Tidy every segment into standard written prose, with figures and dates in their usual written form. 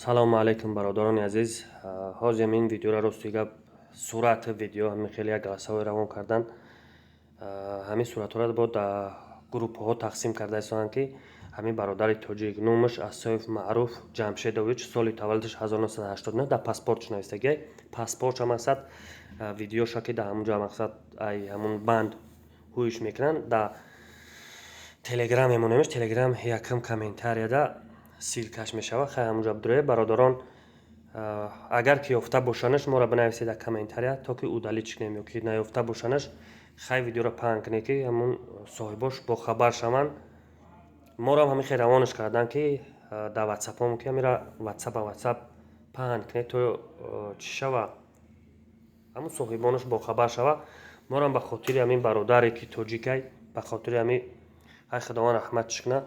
Салому алайкум, бародарони азиз. Ҳозир ин видеоро, рости гап, сурати видео ҳамин хеле як голосовой равон кардан. Ҳамин суратҳоро бо дар группаҳо тақсим карда истоданд, ки ҳамин бародари тоҷик, номаш Асоев Маъруф Ҷамшедович, соли таваллудаш 1989, дар паспортш навистагиай. Паспортша, мақсад, видеоша, ки дар ҳамун ҷо, мақсад, ай ҳамун банд ҳуиш мекунанд, дар Телеграм мемонемш. Телеграм якум комментарияда ссылкаш мешавад. Хай, ҳамунҷо бидуред, бародарон. Агар ки ёфта бошанаш, моро бинависед дар комментария, то ки удалить кунем, ё ки наёфта бошанаш, хай, видеоро паҳн кунед, ки ҳамун соҳибош бохабар шаванд. Морам ҳамин хел равонаш карданд, ки дар ватсапҳом, ки ҳамира ватсап ба ватсап паҳн кунед, то чӣ шава, ҳамун соҳибонаш бохабар шава. Морам ба хотири ҳамин бародаре, ки тоҷикай, ба хотири ҳамин, ҳай, Худованд раҳматш кунад,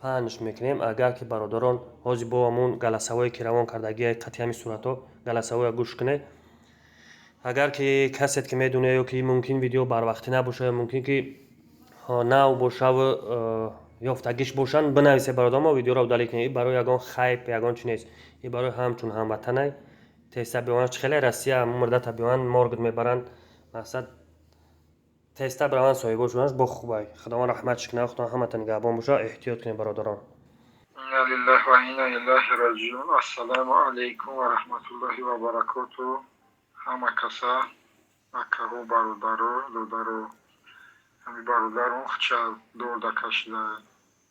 паҳнш мекунем. Агар ки бародарон ҳозир бо ҳамун голосовое, ки равон кардагиай, қати ҳамин суратҳо голосовое гӯш кунед. Агар ки касет ки медонед, ё ки мумкин видео барвақтӣ набошад, ё мумкин ки нав бошаву ёфтагиш бошанд, бинависед, бародар, мо видеоро удалить кунем. И барои ягон хайп, ягон чи нест, и барои ҳамчун ҳамватанай. Теста биёванд, чӣ хеле Россия мурдата биёванд, морг мебаранд, мақсад, теста бираванд, соҳибо шуданаш бо хубай. Худованд раҳматш кунад, Худованд ҳамата нигаҳбон бошад. Эҳтиёт кунед, бародарон. Инна лиллаҳи ва инна илайҳи роҷиун. Ассалому алайкум ва раҳматуллоҳи ва баракоту. Ҳама каса, акаҳо, бародаро, додаро. Ҳами бародарон хича дорда кашида,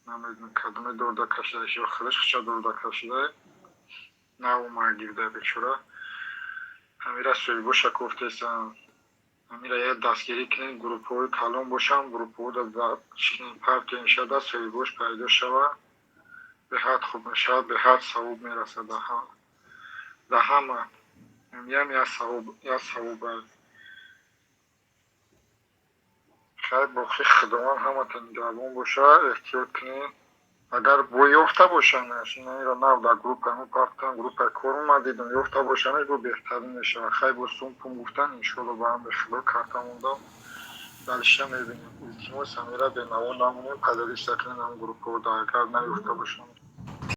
намедонам, кадоме дорда кашида ё худаш хича дорда кашида, наомад гирда, бечора. Ҳамира соҳибоша кофтесанд. Ҳамира як дастгирӣ кунед, группаҳои калон бошанд, группаҳода партем шуда, соҳибош пайдо шава, беҳад хуб мешавад, беҳад савоб мерасад да ҳама. Ям як савоб аст. Хайр, боқӣ Худованд ҳаматон нигаҳбон бошад, эҳтиёт кунед. Агар бо ёфта бошанаш, инро нав дар группаи мо партам, группаи кор омад, дидам, ёфта бошанаш, бо беҳтарин мешавад. Хайр, бо сум пум гуфтан, иншоалло, ба амри Худо карта мондам. Дальше мебинем. Илтимос, ҳамира бенаво намонем, поделиться кунем ҳам группаҳода, агар наёфта бошанд.